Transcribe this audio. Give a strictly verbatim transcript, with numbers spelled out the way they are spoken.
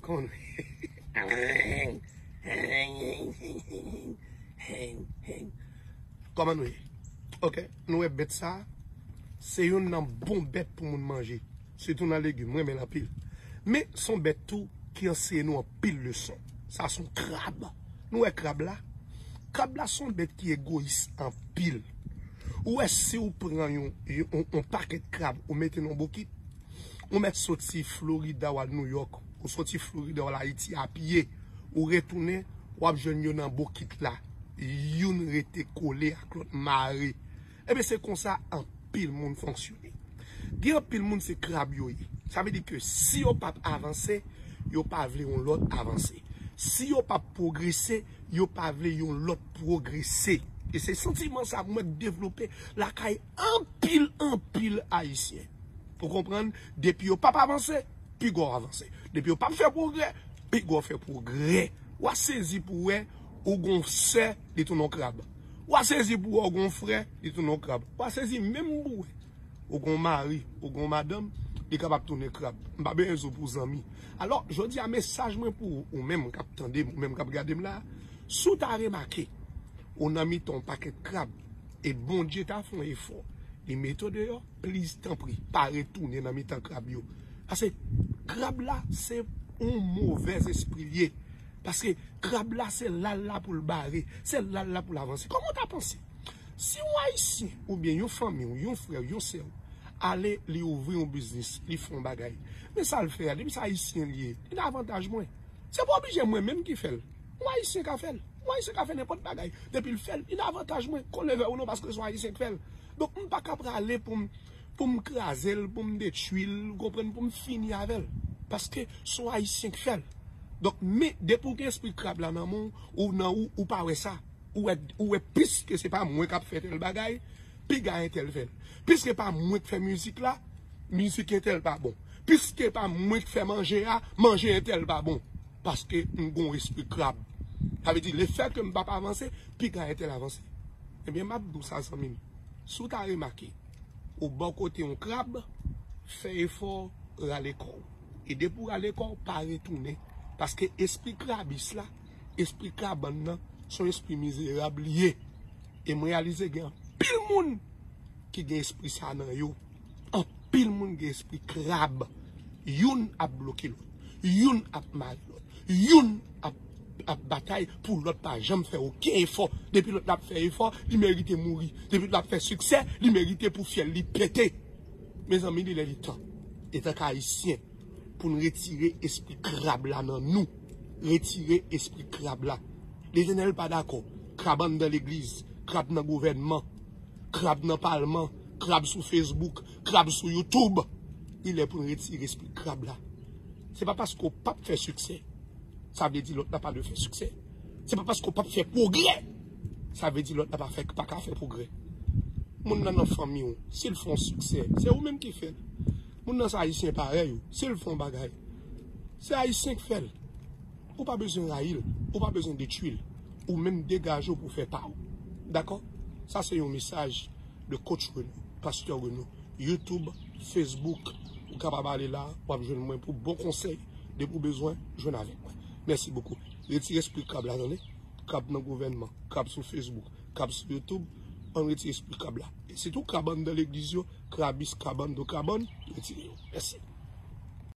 Kòman nou ye? Kòman nou ye? Ok, nou wè bèt sa, se youn nan bon bèt pou moun manje. Sitou nan legim, mwen renmen l anpil. Men, se yon bèt tou ki anseye nou anpil leson. Sa se yon krab. Nou wè krab la? Krab la se yon bèt ki egoyis anpil. Ou wè, si w pran yon, yon, yon pakèt krab, ou mete nan yon bokit, ou mèt soti Florida, w al Nouyòk, ou soti Florida, w al Ayiti a pye, ou retounen, w ap jwenn yo nan bokit la. Youn rete kole ak lòt, mare. Ebyen, se konsa anpil moun fonksyone. Gen anpil moun, se krab yo ye. Sa vle di ke si yo p ap avanse, yo pa vle yon lòt avanse. Si yo p ap pwogrese, yo pa vle yon lòt pwogrese. E se santiman sa mwen devlope lakay anpil, anpil Ayisyen. Ou konprann? Depi yo p ap avanse, piga w avanse. Depi yo p ap fè pwogrè, piga w fè pwogrè. W a sezi pou wè ou gon sè, li tounen yon krab. W a sezi pou wè ou gon frè, li tounen yon krab. W a sezi menm pou wè ou gon mari, ou gon madanm, li kapab tounen krab. M pa bezwen di w pou zanmi. Alò, jodi a, mesaj mwen pou ou, ou menm k ap tande m, ou menm k ap gade m la, si w ta remake, ou nan mitan yon pakèt krab, e Bondye ta fè yon efò, li mete w deyò, please, tanpri, pa retounen nan mitan krab yo. Paske krab la, se yon movèz espri l ye. Paske krab la, se la l la pou l bare, se la l la pou l avanse. Kòman w ta panse? Si yon Ayisyen, oubyen yon fanmi w, yon frè w, yon sè w, ale, li ouvri yon biznis, li fè yon bagay. Men sa l fè a, depi se Ayisyen li ye, li nan avantaj mwen. Se pa oblije mwen menm ki fè l. Yon Ayisyen ka fè l. Yon Ayisyen ka fè nenpòt bagay. Depi l fè l, li nan avantaj mwen. Ke w leve ou non, paske se yon Ayisyen ki fè l. Donk, m pa ka prale pou m, pou m kraze l, pou m detwi l, ou konprann, pou m fini avè l. Paske se yon Ayisyen ki fè l. Donk, men, depi w gen espri krab la nan men w, ou nan ou, ou pa wè sa. Ou wè, ou wè, piske se pa mwen k ap fè tèl bagay, piga entèl fè l. Piske pa mwen k fè mizik la, mizik entèl pa bon. Piske pa mwen k fè manje a, manje entèl pa bon. Paske m gon espri krab. Sa vle di, lefètke m p ap avanse, piga entèl avanse. Ebyen, m ap di w sa, zanmi m. Si w ta remake, ou bò kote yon krab, fè efò, rale kò w. E depi w rale kò w, pa retounen. Paske espri krabis la, espri kabann nan, se yon espri mizerab li ye. E m reyalize gen anpil moun ki gen espri sa nan yo. Anpil moun gen espri krab. Youn ap bloke lòt. Youn ap mare lòt. Youn ap, ap batay pou lòt pa janm fè okenn efò. Depi lòt la ap fè efò, li merite mouri. Depi lòt la ap fè siksè, li merite pou fyèl li pete. Mezanmi, li lè li tan. Etanke Ayisyen, pou n retire espri krab la nan nou. Retire espri krab la. Letènèl pa dakò. Krab anndan legliz, krab nan gouvènman, krab nan palman, krab sou Facebook, krab sou YouTube. Li lè pou n retire espri krab la. Se pa paske w p ap fè siksè, sa vle di lòt la pa dwe fè siksè. Se pa paske w p ap fè pwogrè, sa vle di lòt la pa fè, pa ka fè pwogrè. Moun nan nan fanmi w, si l fè yon siksè, se ou menm ki fè l. Moun nan se Ayisyen parèy ou, si l fè yon bagay, se Ayisyen k fè l. Ou pa bezwen rayi l, ou pa bezwen detwi l. Ou menm degaje w pou w fè pa w. Dakò? Sa se yon mesaj de coach Renaud, pastè Renaud. YouTube, Facebook, ou kapab ale la, w ap jwenn mwen pou bon konsèy. Depi w bezwen, jwenn avèk mwen. Mèsi bokou. Retire espri krab la, tande? Krab nan gouvènman, krab sou Facebook, krab sou YouTube, ann retire espri krab la. E sitou krab anndan legliz yo, krabis, krab anndan, krab anndan, retire yo. Mèsi.